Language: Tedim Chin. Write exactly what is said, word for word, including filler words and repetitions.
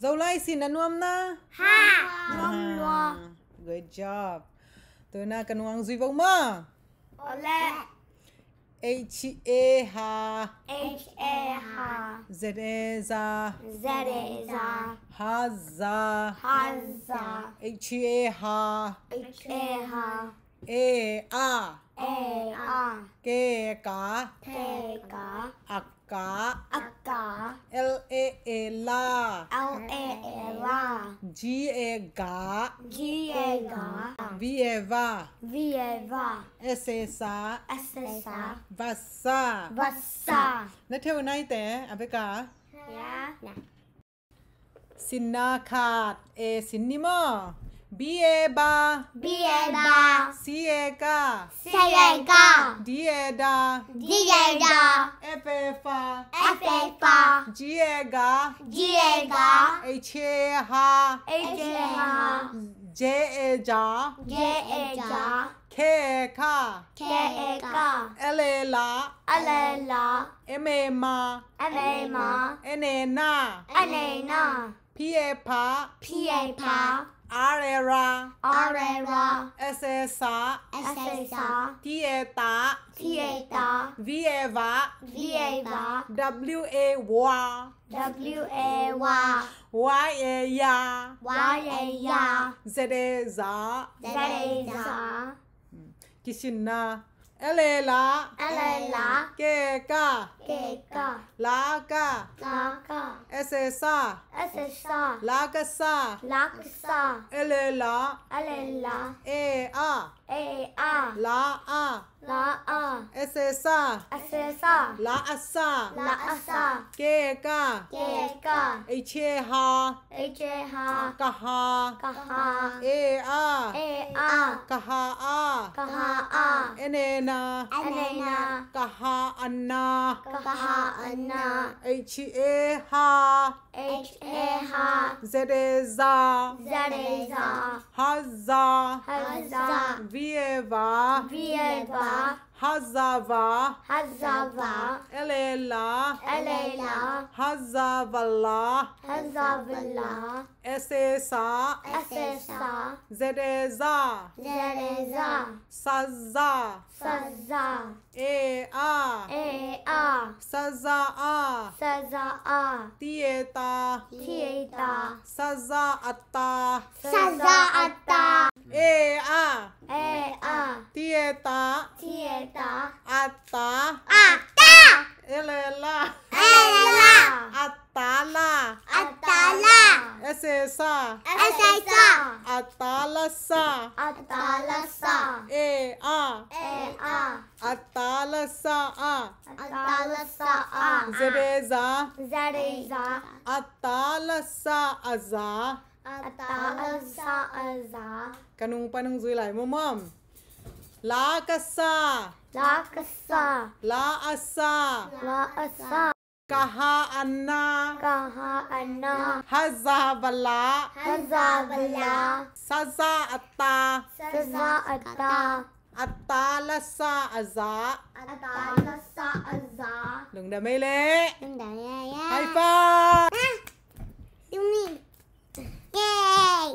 Zolai sin a nuam na? Ha! Nuam lua. Good job. Tu-in ka nung zui vo maw. Ole. H A ha. H A ha. Z A za. Z A za. Ha za. Ha za. H A ha. H A ha. E a. E a. Ke ka. Ke ka. A ka. A ka. L A e la. L A e la. G e ga. G e ga. V e va. V e va. S e sa. S e sa. Va sa. Va sa. Na theu nai te a bek a. Ya. Sinna khat. E sin ni maw. B e ba. B e ba. C e ka. C e ka. D e da. D e da. F e fa. F e fa. G e ga. G e ga. H e ha. H e ha. J e ja. J e ja. K e ka. K e ka. L e la. L e la. M e ma. M e ma. N e na. N e na. P e pa. P e pa. R e ra. R e ra. S e sa. S e sa. T e ta. T e ta. V e va. V e va. W e wa. W e wa. Y e ya. Y e ya. Z e za. Z e za. Kisinna. L e la. L e la. K e ka. K e ka. La ka. La ka. S e sa. S e sa. La ka sa. La ka sa. L e la. L e la. E a. E a. La a. La a. S e sa. S e sa. La a sa. La a sa. K e ka. K e ka. H e ha. H e ha. Ka ha. Ka ha. E a. E a. Ka ha a. Ka ha a. N e na. N e na. Ka ha a na. Ka ha a na. H e ha. H e ha. Z e za. Z e za. Ha za. Ha za. V e va. V e va. Hazava. Hazava. L e la. L e la. Hazava la. Hazava la. S e sa. S e sa. Z e za. Z e za. Saza. Saza. E a. E a. Saza a. Saza a. T e ta. T e ta. Saza a ta. Saza a ta. E a. E a. T e ta. T e ta. A ta. A ta. L e la. L e la. A ta la. A ta la. S e sa. S e sa. A ta la sa. A ta la sa. E a. E a. A ta la sa a. A ta la sa a. Z e za. Z e za. A ta la sa a za. A ta la sa a za. Ka nung pan hong zui lai maw maw. La ka sa. La ka sa. La a sa. La a sa. Ka ha a na. Ka ha a na. Hazava la. Hazava la. Saza a ta. Saza a ta. A ta la sa a za. A ta la sa a za. Lungdam ei le. Lungdam ei le. High five. Yay.